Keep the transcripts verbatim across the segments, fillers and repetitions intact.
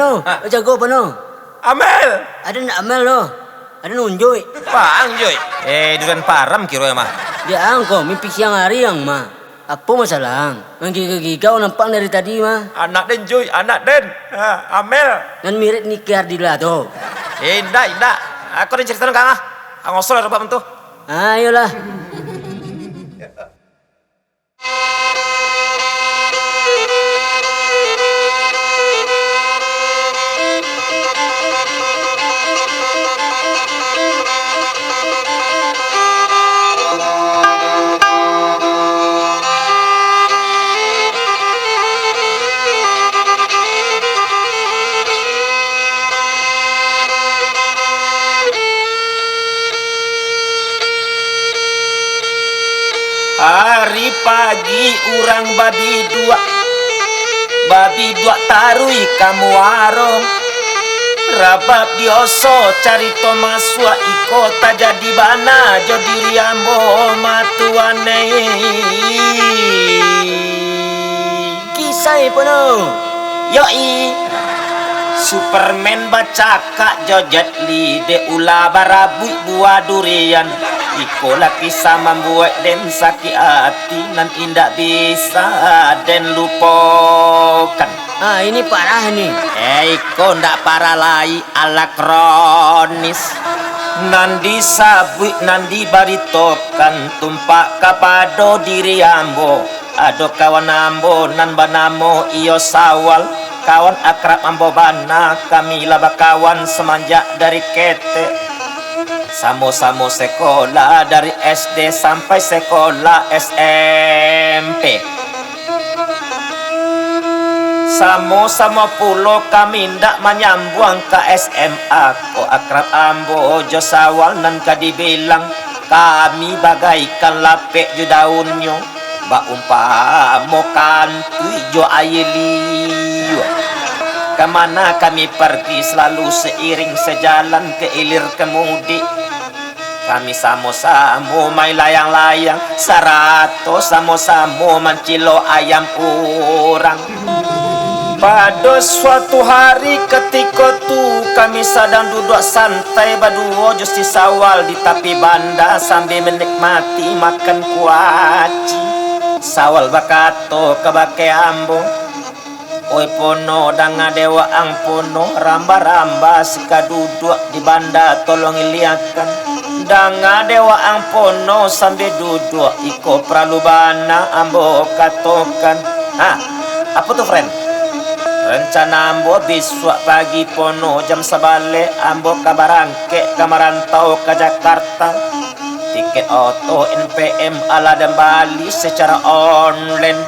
No, jago apo no? Amel! Aden ndak Amel doh. Aden Unjuik. Bang Juik. Eh, durian param kiro ya mah. Dek ang ko, mimpi siang ari ang mah. Apo masalah ang? Manggigau-gigau nampak dari tadi mah. Anak den, Juik, anak den. Ha, Amel. Nan mirip Niki Ardila tu. Eh, indak, indak. Aku ada cerita nang kangah. Ang osol robak mentu. Ayolah. Ari pagi urang babiduak, babiduak taruih ka muaro. Rabab dioso carito masuak, iko tajadi bana jo diri ambo matuan ei. Kisah ipo no? Yoi. Superman bacakak jo Jet Li, dek ulah barabuik buah durian. Ikolah kisah mambuek den sakik ati, nan indak bisa den lupokan. Ah, ini parah ni. Eh, iko ndak parah lai, alah kronis. Nan disabuik, nan dibaritokan, tumpak kapado diri ambo. Ado kawan ambo nan banamo iyo Sawal, kawan akrab ambo bana, kami lah bakawan samanjak dari ketek. Samo-samo sekolah dari S D sampai sekolah S M P. Samo-samo pulo kami ndak manyambuang ka S M A, ko akrab ambo jo Sawal nan ka dibilang, kami bagaikan lapek jo daunnyo. Baumpamo kantuik jo aia liua. Ka mana kami pargi, salalu sairing sajalan ka ilir ka mudik. Kami samo-samo main layang-layang, sarato samo-samo mancilok ayam urang. Pado suatu hari katiko tu, kami sadang duduak santai baduo jo si Sawal di tapi banda sambia manikmati makan kuaci. Sawal bakato kabake ambo, "Oi Pono, danga dek waang Pono, ramba-ramba sika duduak di banda tolong iliakan. Danga dek waang Pono sambia duduak, iko paralu bana ambo katokan." "Ha, apo tu, friend?" "Rancana ambo bisuak pagi Pono jam sabaleh ambo ka barangkek ka marantau ka Jakarta. Tiket oto N P M alah den bali secara online.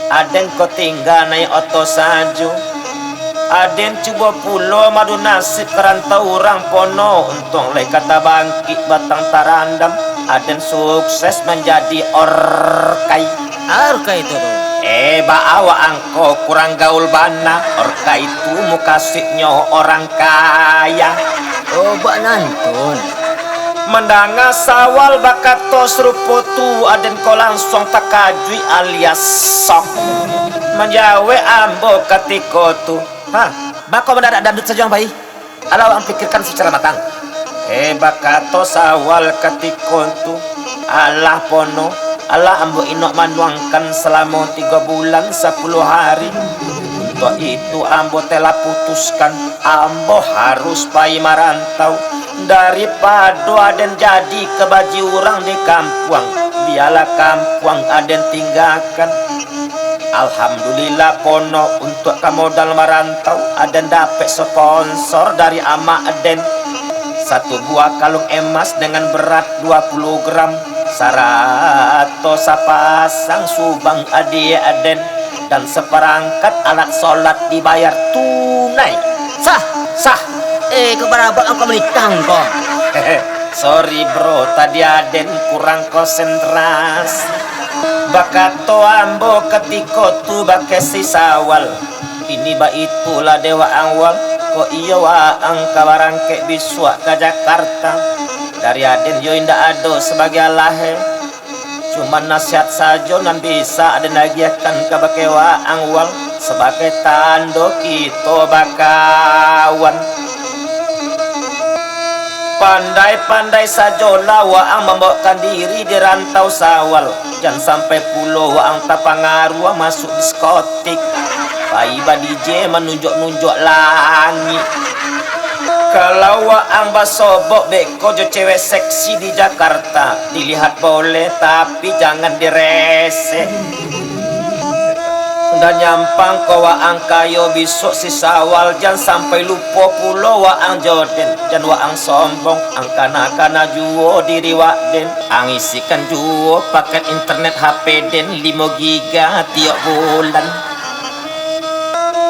Aden ko tingga naiak oto sajo. Aden cubo pulo madu nasib ka rantau urang Pono, untuang lai ka tabangkik batang tarandam. Aden sukses manjadi orkai." "Orkai tu, tu?" "Eh, baa waang ko kurang gaul bana. Orkai tu mukasuiknyo orang kaya." "Oh, bak nan tu." Mandanga Sawal bakato sarupo tu, aden ko lansuang takajuik alias song. Manjawek ambo katiko tu, "Ha, bako mandadak dangdut sajo ang pai? Alah waang pikirkan sacara matang." "Eh," bakato Sawal katiko tu, "alah Pono, alah ambo inok manuangkan salamo tigo bulan sapuluah hari. Untuak itu ambo telah putuskan, ambo harus pai marantau. Daripado aden jadi kabaji urang di kampuang, bialah kampuang aden tinggakan." Alhamdulillah Pono, untuak ka modal marantau, aden dapek sponsor dari amak aden. Satu buah kalung emas dengan berat dua puluh gram, sarato sapasang subang adiak aden, dan saparangkat alat solat dibayar tunai. "Sah, sah." "Eh, kok barabak angko manitang ko?" "Sorry, bro, tadi aden kurang konsentrasi." Bakato ambo katiko tu bakeh si Sawal, "Ini baitulah dek waang Wal, kok iyo waang ka barangkek bisuak ka Jakarta. Dari aden yo indak ado sabagai alahe. Cuman nasihat sajo nan bisa aden agiahkan kabake waang Wal, sabagai tando kito bakawan. Pandai-pandai sajolah waang mambaokan diri di rantau Sawal. Jan sampai pulo waang tapangaruah masuak diskotik, pai ba-D J manunjuak-nunjuak langik. Kalau waang basobok beko jo cewek seksi di Jakarta, dilihat boleh, tapi jangan direseh. Ndak nyampang ko waang kayo, bisuak si Sawal, jan sampai lupo pulo waang jo den. Jan waang sombong, ang kana-kana juo diri wak den. Ang isikan juo paket internet H P den limo giga tiok bulan.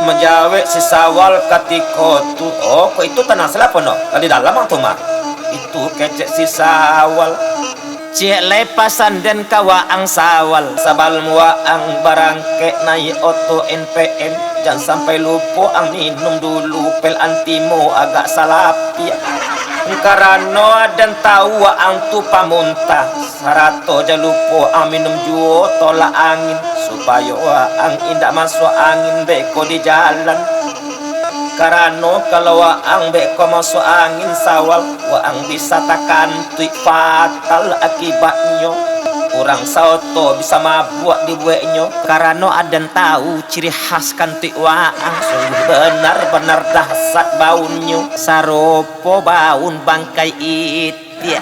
Manjawek si Sawal katiko tu, "Oh, kok itu tanang salah pono, lah di dalam ang tu mah." Itu kecek si Sawal. Ciek lai pasan den ka waang Sawal, sabalun waang barangkek naiak oto N P M, jan sampai lupo ang minum dulu pil antimo agak salapiak. Karano aden tau waang tu pamuntah, sarato jan lupo ang minum juo tolak angin, supayo waang indak masuak angin beko di jalan. Karano kalau waang beko masuak angin Sawal, waang bisa takantuik, fatal akibatnyo. Urang saoto bisa mabuak dibueknyo, karano aden tau ciri khas kantuik waang, sungguah benar-benar dahsat baunnyo, sarupo baun bangkai itiak.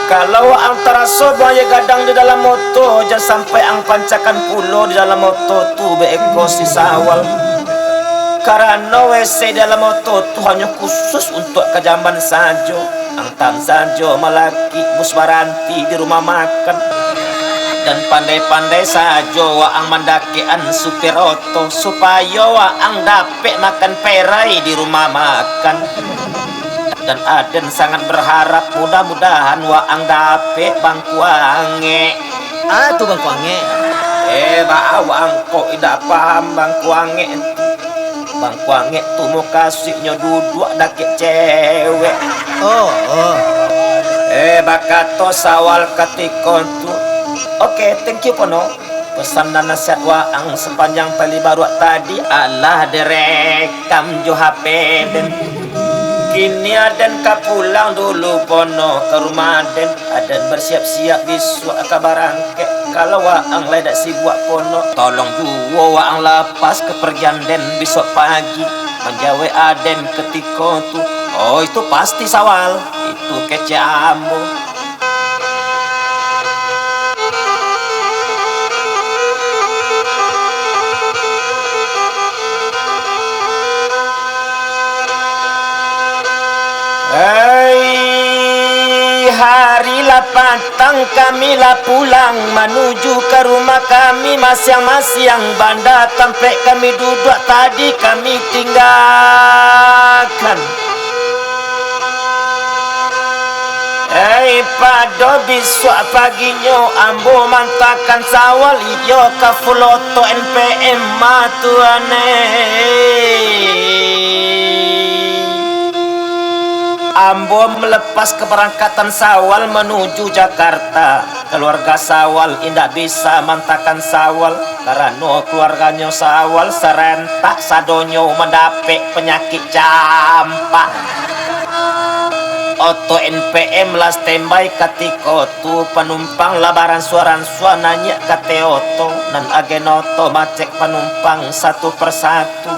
Kalau waang taraso buaya gadang di dalam oto, jan sampai ang pancakan pulo di dalam oto tu, beko si Sawal. Karano W C di dalam oto tu hanyo khusus untuak ka jamban sajo. Ang tahan sajo malakik bus baranti di rumah makan. Dan pandai-pandai sajo waang mandakekan supir oto, supayo waang dapek makan perai di rumah makan. Dan aden sangat berharap, mudah-mudahan waang dapek bangkuangek. Ah, tu bangkuangek. Eh, baa waang kok indak paham bangkuangek tu? Bangkuangek tu mukasuiknyo duduak dakek cewek. Oh, oh. Eh, bakato Sawal katiko tu, "Oke, thank you, Pono." Pesan dan nasihat waang sapanjang palibaruak tadi alah direkam jo H P den. Kini aden ka pulang dulu Pono ka rumah aden. Aden bersiap-siap bisuak ka barangkek. Kalau waang lai dak sibuak Pono, tolong juo waang lapas kapargian den bisuak pagi. Manjawek aden katiko tu, "Oh, itu pasti Sawal, itu kecek ambo." Hei, hari lah patang, kami lah pulang manuju ka rumah kami masiang-masiang. Banda tampek kami duduak tadi kami tinggakan. Hei, pado bisuak paginyo ambo mantakan Sawal, iyo ka full oto N P M mah tuan eh. Ambo melepas keberangkatan Sawal manuju Jakarta. Keluarga Sawal indak bisa mantakan Sawal, karano keluarganyo Sawal sarentak sadonyo mandapek panyakik campak. Oto N P M lah standby katiko tu, panumpang lah baransua-ransua naiak ka ateh oto, nan agen oto macek panumpang satu persatu.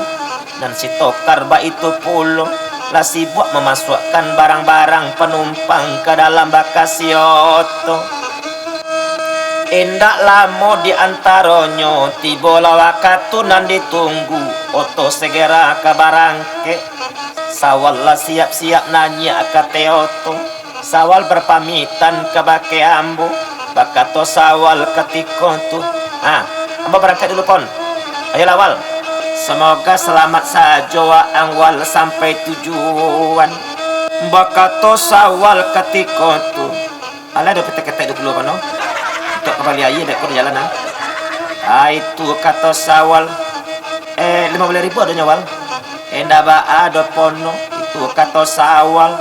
Nan si tokar baitu pulo, lah sibuak mamasuakkan barang-barang panumpang ka dalam bagasi oto. Indak lamo di antaronyo, tibolah wakatu nan ditunggu, oto segera ka barangkek. Sawal lah siap-siap naiak ka ateh oto. Sawal bapamitan kabake ambo, bakato Sawal katiko tu, "Ah, ambo barangkek dulu, Pon. Ayolah, Wal. Samoga salamat sajo waang, Wal, sampai tujuan." Bakato Sawal katiko tu, "Alah, ado ketek-ketek dulu, Pon, no. Untuak ka bali aia, dek ko di jalan, ah." "Ah, itu," kato Sawal. "Eh, limo baleh ribu adonyo, Wal." "Indak baa doh, Pono," itu kato Sawal.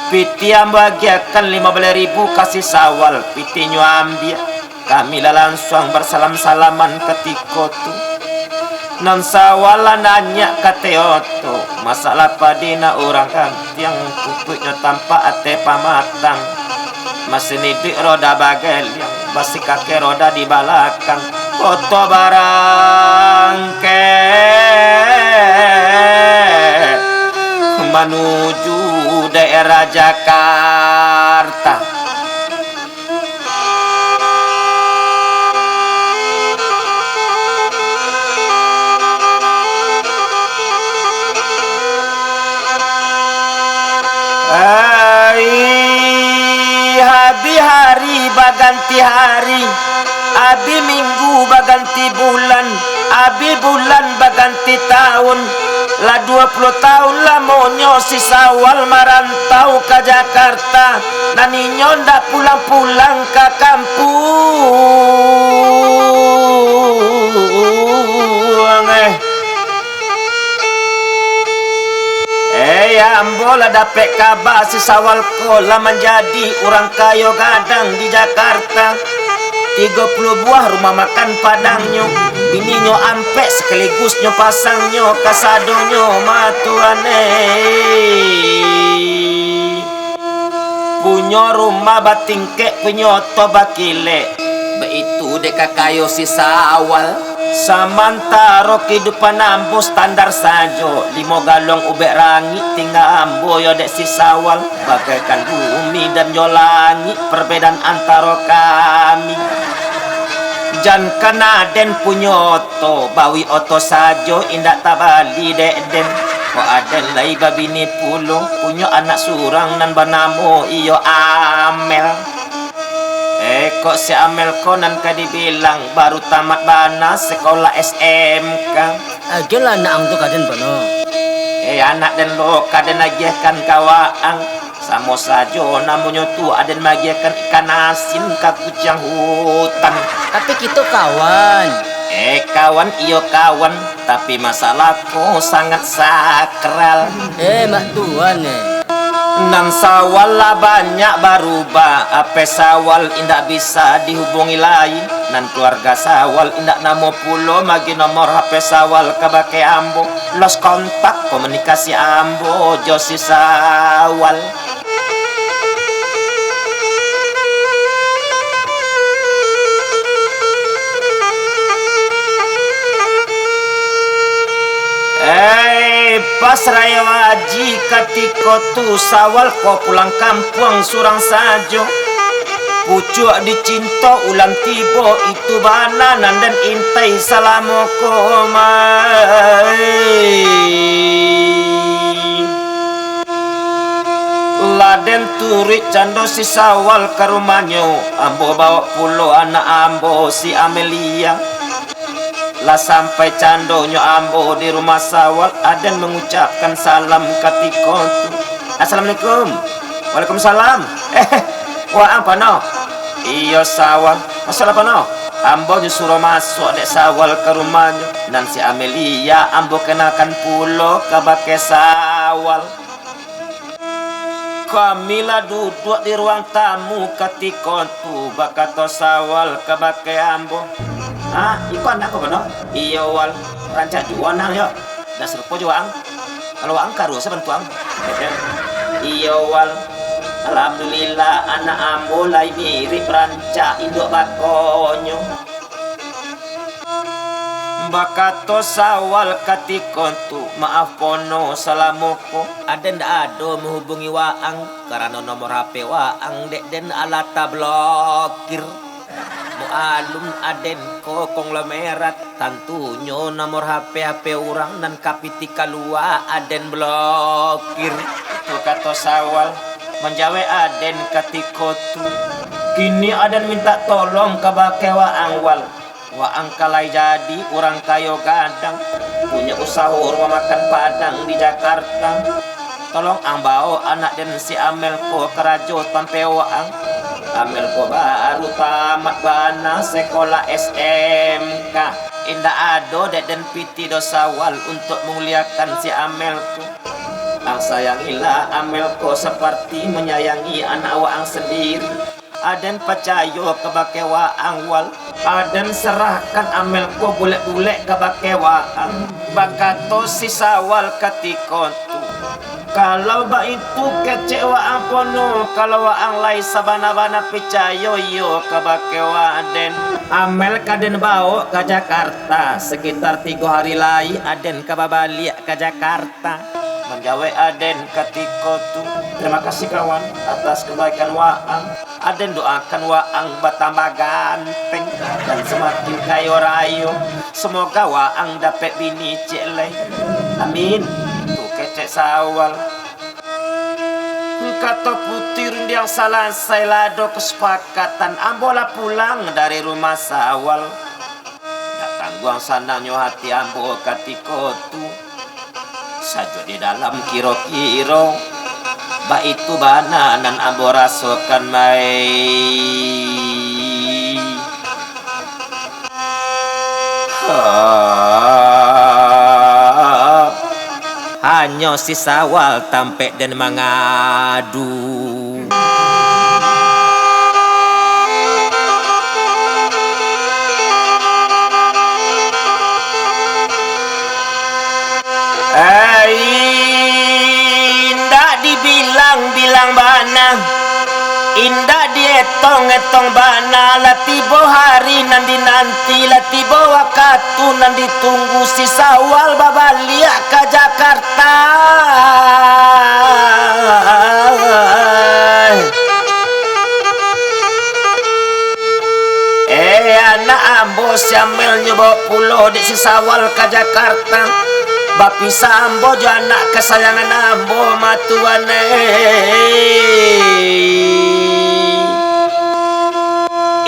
Pitih ambo agiahkan limo baleh ribu ka si Sawal, pitihnyo ambiak. Kami lah lansuang basalam-salaman katiko tu. Nan sawal lah nanyak ka Teoto, masalah padi nak urang kantiang, putuiknyo tampak ateh pamatang. Masin iduik roda bageliang, basi kaki roda di balakang. Oto barangkek manuju daerah Jakarta. Ai, habih hari baganti hari, habih minggu baganti bulan, habih bulan baganti taun. Lah duo puluah taun lamonyo si Sawal marantau ka Jakarta, nan inyo ndak pulang-pulang ka kampuang, eh. Eh, ambo lah dapek kaba si Sawal ko lah manjadi urang kayo gadang di Jakarta. Tigo puluah buah rumah makan padangnyo, bininyo ampek sakaligus nyo pasangnyo kasadonyo matuan, eh. Punyo rumah batingkek, punyo oto bakilek. Baitu dek ka kayo si Sawal. Samantaro kahidupan ambo standar sajo, limo galong ubek rangik tingga ambo yo dek si Sawal, bagaikan bumi dan jo langik perbedaan antaro kami. Jankan aden punyo oto, bawi oto sajo indak tabali dek den. Kok aden lai babini pulo, punyo anak surang nan banamo iyo Amel. Eh, kok si Amel ko nan ka dibilang baru tamat bana sekolah S M K? Agiahlah anak ang tu ka den, Pano. Eh, anak den lo ka den agiahkan ka waang. Samo sajo namonyo tu aden maagiahkan ikan asin ka kuciang hutan. Tapi kito kawan. Eh, kawan iyo kawan, tapi masalah ko sangat sakral. Eh, Mak Tuan, eh. Nan Sawal lah banyak barubah, H P Sawal indak bisa dihubungi lai. Nan kaluarga Sawal indak namuah pulo maagiah nomor H P Sawal kabake ambo. Lost kontak komunikasi ambo jo si Sawal. Eh, pas rayo aji katiko tu, Sawal ko pulang kampuang surang sajo. Pucuak dicinto ulam tibo, itu bana nan den intai salamo ko, Mai. Lah den turuik cando si Sawal ka rumahnyo, ambo bawok pulo anak ambo si Amelia. Lah sampai candonyo ambo di rumah Sawal, aden mangucapkan salam katiko tu. "Assalamualaikum." "Waalaikumsalam." "Eh, waang Pano?" "Iyo, Sawal." "Masolah, Pano." Ambo nyo suruah masuak dek Sawal ka rumahnyo, nan si Amelia ambo kenalkan pulo kabake Sawal. Kami lah duduak di ruang tamu katiko tu, bakato Sawal kabake ambo, "Ha, iko anak ko, Pano?" "Iyo, Wal, rancak juo nan yo. Ndak sarupo jo waang. Kalau waang karuah sabantuang." "Iyo, Wal. Alhamdulillah, anak ambo lai mirip rancak induak bakonyo." Bakato Sawal katiko tu, "Maaf Pono, salamo ko aden ndak ado mahubungi waang, karano nomor H P waang dek den alah tablokir. Maklum aden ko konglomerat, tantunyo nomor H P-H P urang nan ka pitih kalua aden blokir." Tu kato Sawal, manjawek aden katiko tu, "Kini aden mintak tolong kabake waang, Wal. Waang ka lai jadi urang kayo gadang, punyo usaho rumah makan Padang di Jakarta. Tolong ang bao anak den si Amel ko karajo tampek waang. Amel ko baru tamat bana sekolah S M K. Indak ado dek den pitih doh Sawal untuak manguliahkan si Amel ko. Ang sayangilah Amel ko saparti manyayangi anak waang sandiri." Aden pacayo kabake waang wal. Aden sarahkan Amel ko bulek-bulek kabake waang. Bakato si Sawal katiko tu, "Kalau baitu kecek waang Pono, kalau waang lai sabana-bana picayo iyo kabake waden, Amel ka den bawok ka Jakarta. Sakitar tigo hari lai aden ka babaliak ka Jakarta." Manjawek aden katiko tu, "Terima kasih kawan atas kebaikan waang. Aden doakan waang batambah ganteng dan samakin kayo rayo. Semoga waang dapek bini ciek lai. Amin." Tu kecek Sawal. Kato Puti Rundiang salasai lah ado kasapakatan, ambo lah pulang dari rumah Sawal. Ndak tangguang sanangnyo hati ambo katiko tu. Sajo di dalam kiro-kiro, baitu bana nan ambo rasokan, mai. Ha. Hanyo si Sawal tampek den mangadu. Ai, indak dibilang-bilang bana, indak dietong-etong bana, lah tibo hari nan dinanti, lah tibo wakatu nan ditunggu, si Sawal babaliak ka Jakarta. Eh, anak ambo si Amel nyo bawok pulo dek si Sawal ka Jakarta. Bapisah ambo jo anak kasayangan ambo, matuan eh.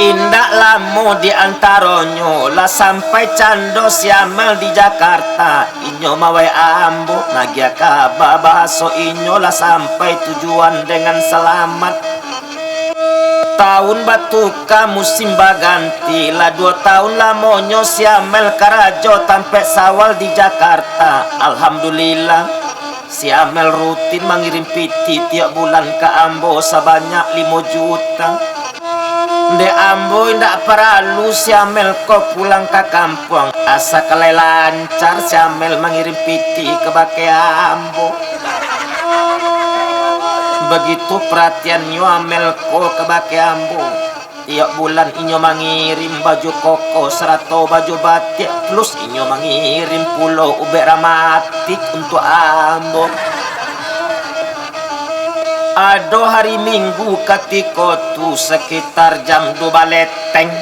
Indak lamo di antaronyo, lah sampai cando si Amel di Jakarta. Inyo ma-WA ambo, magiah kaba bahaso inyo lah sampai tujuan dengan salamat. Taun batuka, musim baganti, lah duo taun lamonyo si Amel karajo tampek Sawal di Jakarta. Alhamdulillah, si Amel rutin mangirim pitih tiok bulan ka ambo sabanyak limo juta. Dek ambo indak paralu si Amel ko pulang ka kampuang, asa ka lai lancar si Amel mangirim pitih kabake ambo. Bagitu paratiannyo Amel ko kabake ambo. Tiok bulan inyo mangirim baju koko sarato baju batiak, plus inyo mangirim pulo ubek ramatik untuak ambo. Ado hari Minggu katiko tu, sakitar jam duo baleteng,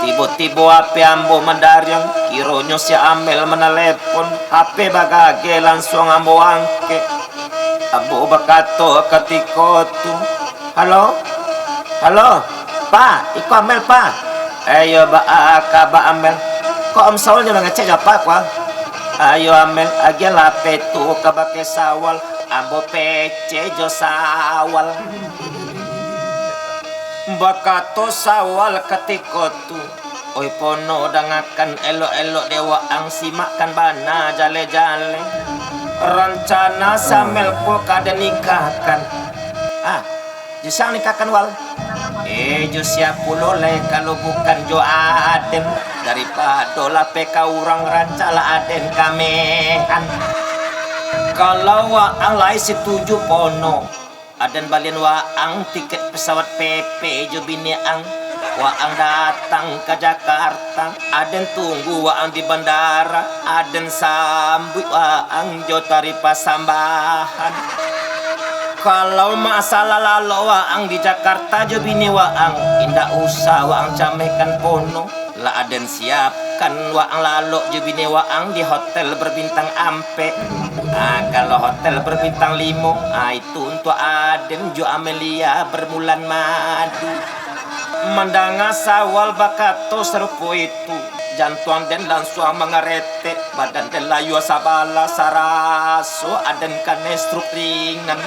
tibo-tibo H P ambo mandariang, kironyo si Amel manalepon. H P bagageh, lansuang ambo angkek. Ambo bakato katiko tu, "Halo? Halo? Pa, iko Amel, Pa." "Ayo, baa kaba, Amel? Kok Om Sawal nyo mangecek jo apa ko, ah?" "Ayo, Amel, agiahlah H P tu kabake Sawal. Ambo peceh jo Sawal." Bakato Sawal katiko tu, "Oi Pono, dangakan elok-elok dek waang, simakkan bana jaleh-jaleh. Rancana si Amel ko ka den nikahkan." "Ah, jo sia nikahkan, Wal?" "Eh, jo sia pulo lai, kalau bukan jo aden? Daripado lapeh ka urang, rancaklah aden kamehan." "Kalau waang lai setuju, Pono, aden balian waang tiket pesawat P P jo bini ang. Waang datang ka Jakarta, aden tunggu waang di bandara, aden sambuik waang jo tari pasambahan. Kalau masalah lalok waang di Jakarta jo bini waang, indak usah waang camehkan, Pono. Lah aden siapkan waang lalok jo bini waang di hotel berbintang ampek. Ah, kalau hotel berbintang limo, ah, itu untuak aden jo Amelia bermulan madu." Mandanga Sawal bakato sarupo itu, jantuang den lansuang mangaretek, badan den layua sabalah, saraso aden kanai struk ringan.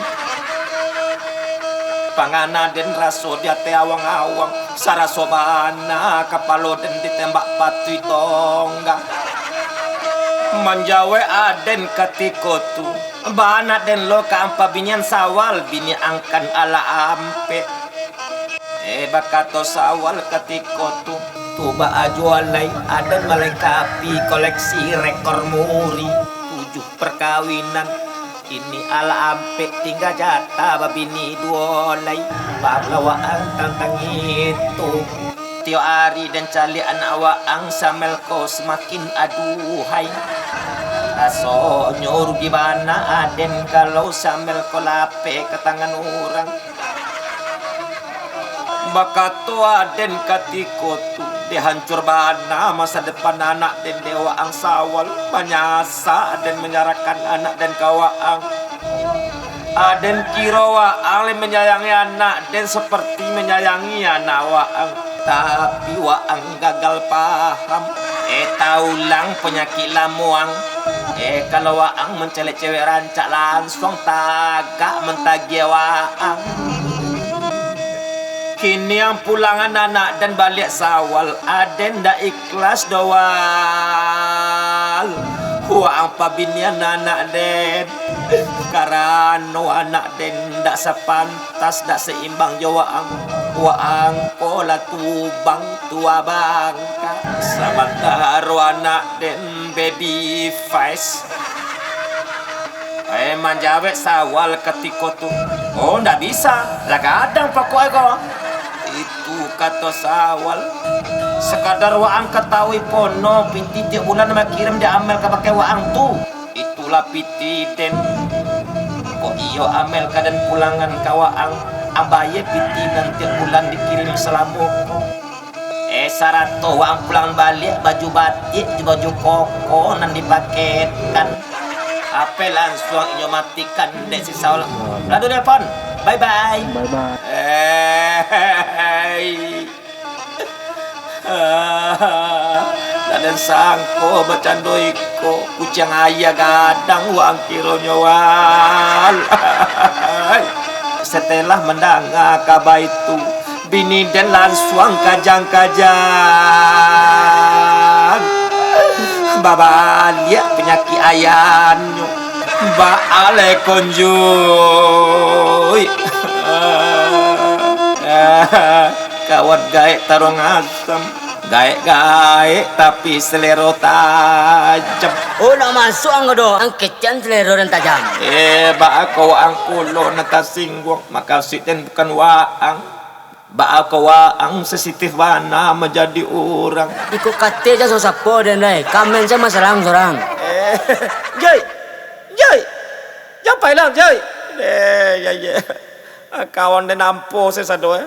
Pangana den raso di ateh awang-awang, saraso bana kapalo den ditembak patuih tongga. Manjawek aden katiko tu, "Bana den lo ka ampabinian Sawal, bini ang kan alah ampek." Eh, bakato Sawal katiko tu, tu baa juo lai, Aden malengkapi koleksi rekor muri. Tujuh perkawinan, kini alah ampek, tingga jatah babini duo lai. Baa ka waang tantang itu? Tiok ari den caliak anak waang, si Amel ko samakin aduhai. Rasonyo rugi bana Aden kalau si Amel ko lapeh ka tangan urang. Bakato Aden katiko tu, dek hancua bana masa depan anak den dek waang Sawal. Manyasa Aden manyarahkan anak den ka waang. Aden kiro waang lai manyayangi anak den saparti manyayangi anak waang. Tapi waang gagal paham. Eh, taulang panyakik lamuang. Eh, kalau waang mancaliak cewek rancak, lansuang tagak mantagiah waang. Kini ang pulangan anak den baliak Sawal, Aden ndak ikhlas doh, Wal. Waang pabinian anak den, karano anak den ndak sapantas, ndak saimbang jo waang. Waang ko lah tubang tua bangka, samantaro anak den baby face. Eh, manjawek Sawal katiko tu. Oh, ndak bisa, lah gadang pokok ko. Itu kato Sawal. Sakadar waang katahui pono, piti tiok bulan makirim dek Amel kabake waang tu. Itulah piti den. Kok iyo Amel ka den pulangan ka waang, ambayie piti nan tiok bulan dikirim salamo ko. Eh, sarato waang pulang baliak baju batik jo baju koko nan dipakekan. Ape lansuang inyo matikan dek si Saul. Ladu nelpon. Bye bye. Bye bye. Eh, ah, ndak den sangko bacando iko, kuciang aia gadang waang kironyo, Wal. Setelah mandanga kaba itu, bini den lansuang kajang-kajang. Babaliak panyakik aianyo. Baalai konjuik. Kawan gaek taruang asam. Gaek-gaek tapi selero tajam. Oh, nak masuk ang ko doh. Ang kecek selero den tajam. Eh, baa ko waang pulo nan tasingguang. Makasuik den bukan waang. Baa ko waang sensitif bana manjadi urang. Iko katek jan sapo-sapo den, dai. Kamen sajo masalah ang surang. Eh, Joi! Joi! Jan pai lah, Joi! Eh, ya, ya. Kawan den ampo se sado, eh.